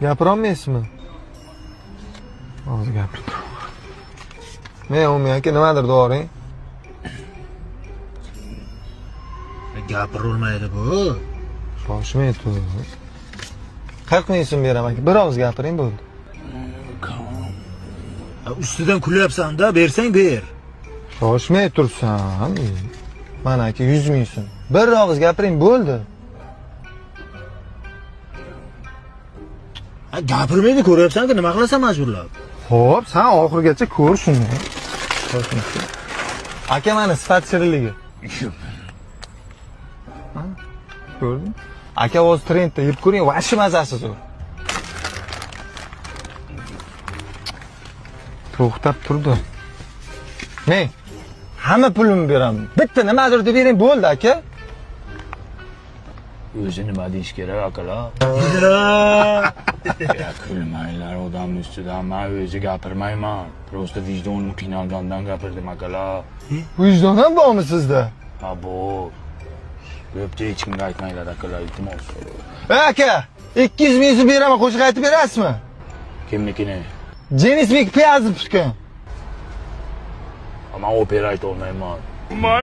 Gapirolmaysizmi? Hozir gapirib. Men 10 ming aka, nimadir devoring. Gapirilmaydi bu. Shoshmay tur. 40 ming so'm beraman aka. Bir og'iz gapiring, bo'ldi. Ustidan kulyapsan-da, bersang ber. Shoshmay tursan. Mana aka, 100 ming so'm. Bir og'iz gapiring, bo'ldi. Ha, gapirmaydi, ko'ryapsan-ku, nima qilasan majburlab? Xo'p, sen oxirigacha ko'r shuni. Shoshmay. Aka, mana sifat shirinligi. Ha? Ko'rding? Aka, hozir trendda, yeb ko'ring, вообще mazasi zo'r. To'xtab turdi. Men hamma pulimni beraman. Bitta nimadir deb bering, bo'ldi aka. O'zi nima deyish kerak, akalar? Ya kulmanglar odamni ustidan, man o'zi gapirmayman. Просто vijdonim qiynalgandan gapirdim, akalar. Vijdon ham bormi sizda? Ha, bu. Ko'pcha hech kimga aytmanglar, akalar, iltimos. Ey aka, 200 ming so'm beraman, qo'shiq aytib berasizmi? Kimnikini? Jenisbek Piyazovga. Man opera aytolmayman.